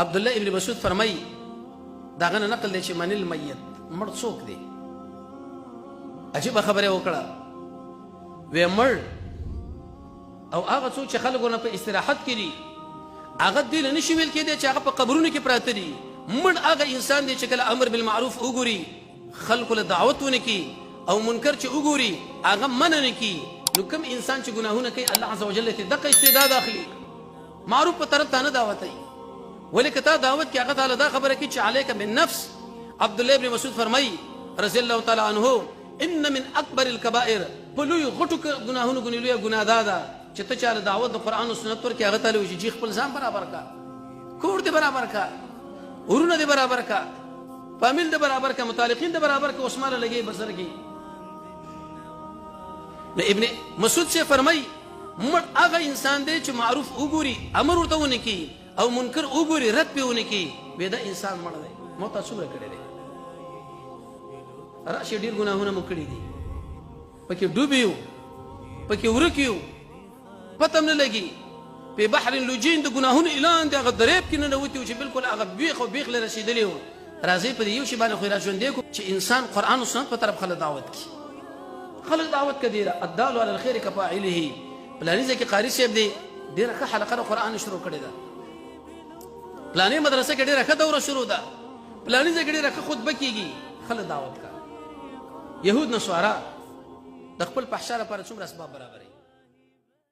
عبد الله ابن مسعود فرمایي، د هغه نه نقل دی چې من المیت، مړ څوک دی؟ عجیبه خبره وکړه، وی مړ او هغه څوک چې خلکو نه په استراحت کې دي، هغه دې له نشي ویل کېدی چې هغه په قبرونو کې پراته دي. مړ هغه انسان دی چې کله امر بالمعروف وګوري، خلکو له دعوت ونه کړي، او منکر چې وګوري، هغه منع نه کړي. نو کوم انسان چې ګناهونه کوي، الله عز وجل ته دغه استعداد اخلي. معروف په طرف ته نه دعوتوي، ولې که تا دعوت کې هغه تعالی دا خبره کوي چې علیک بالنفس. عبد الله ابن مسعود فرمایي رضی الله تعالی عنه، ان من اکبر الکبائر، په لوی غټو ګناهونو ګنې لویه ګناه دا ده چې ته چاله دعوت د قرآن او سنت ورکړې، هغه ته وایي چې خپل ځان برابر کا، کور دې برابر کا، ورونه دې برابر کا، فامیل دې برابر کا، متعلقین دې برابر کا، اوس ماله لګې بسر کې. نو ابن مسعود سے فرمایي، مړ هغه انسان دی چې معروف وګوري، امر ورته ونه کړي، او منکر وګوري، رد پې ونه کړي، وی دا انسان مړ دی. مو تا څومره کړی دی؟ راشي، ډېر ګناهونه مو کړي دي، پکې ډوب یو، پکې ورک یو، پته هم نه لګي. په بحر لجین د ګناهونو اعلان دی، هغه دریب کې ننوتي وو چې بالکل هغه بیخ او بیخ له رسېدلی وو. راځئ په دې یو شي باندې خو یې را ژوندی کړو چې انسان قرآن او سنت په طرف خلک دعوت کړي. خلک دعوت کړه، ډېره الدال علی الخیر کفاعله. پلاني ځای کې قاري صاحب دی، ډېره ښه حلقه د قرآن شروع کړې ده، پلانې مدرسه کې ډېره ښه دوره شروع ده، پلاني ځای کې ډېره ښه خطبه کېږي، خلک دعوت کړه. یهود نصارا د خپل فحشا لپاره څومره اسباب برابروي.